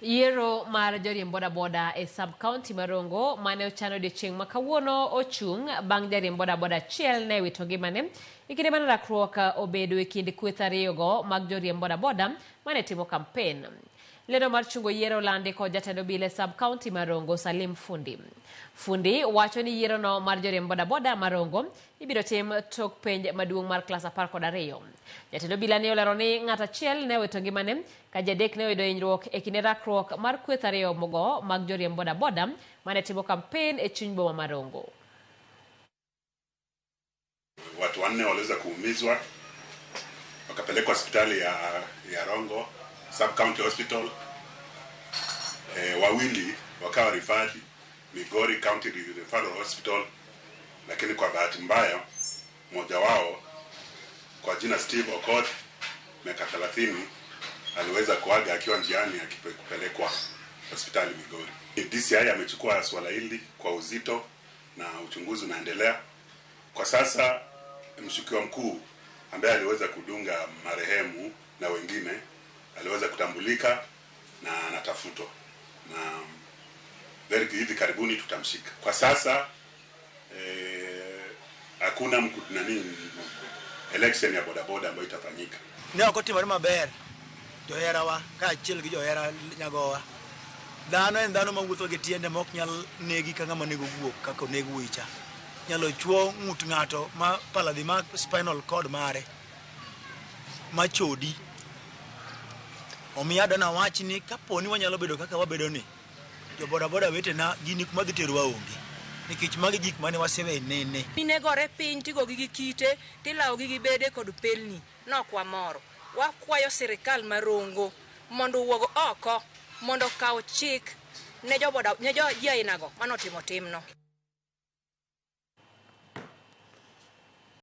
Yiero mar joriemb bodaboda e sub county ma Rongo mane ochan odiochieng' ma kawuono ochung' bang' jariemb bodaboda achiel ne wito ngimane e kinde mane rakruok obedo e kind kweth ariyogo mag joriemb bodaboda mane timo kampen. Lendo mar chungo yiero olandi kod jatend obila e sub county ma Rongo Salim Fundi. Fundi wacho ni yierono mar joriemb bodaboda ma Rongo ibiro tim tok penj maduong' mar klas 12. Jatend obila ne olero ni ng'at achiel ne owito ngimane ka ji adek ne oyudo hinyruok e kinde rakruok mar kweth ariyo mogo mag joriemb bodaboda mane timo kampen e chuny boma ma Rongo. Watu wanne waliweza kuumizwa wakapelekwa hospitali ya Rongo Sub County Hospital. Wawili wakawa referred Migori County Referral Hospital, lakini kwa bahati mbaya mmoja wao kwa jina Steve Okoth, miaka 30, aliweza kuaga akiwa njiani akipelekwa hospitali Migori. DCI amechukua swala hili kwa uzito na uchunguzi unaendelea. Kwa sasa mshukiwa mkuu ambaye aliweza kudunga marehemu na wengine aliweza kutambulika na anatafutwa, na very hivi karibuni tutamshika. Kwa sasa hakuna election ya bodaboda ambayo itafanyika. Ne ok otimore maber joherawa kaachiel gi johera nyagowa. Dhano en dhano mawuotho gi tiende ma ok nyal negi ka ng'ama nego guok kaka oneg wuoyi cha. Nyalo chuo ng'ut ng'ato ma pala dhi ma spinal cord mare ma chodi. Omiyo adwa nawach ni kapo ni wanyalo bedo kaka wabedo ni, jo bodaboda wetena gini kuma dhi terowa onge. Nikech magi gik mane wasewe nene. Mine gore piny tigogi gi kite tilawogi gi bede kod pelni. Nok wamoro. Wakwayo sirikal ma Rongo mondo owuog oko mondo okaw chik ne jo boda ne jo ji ainago manotimo timno.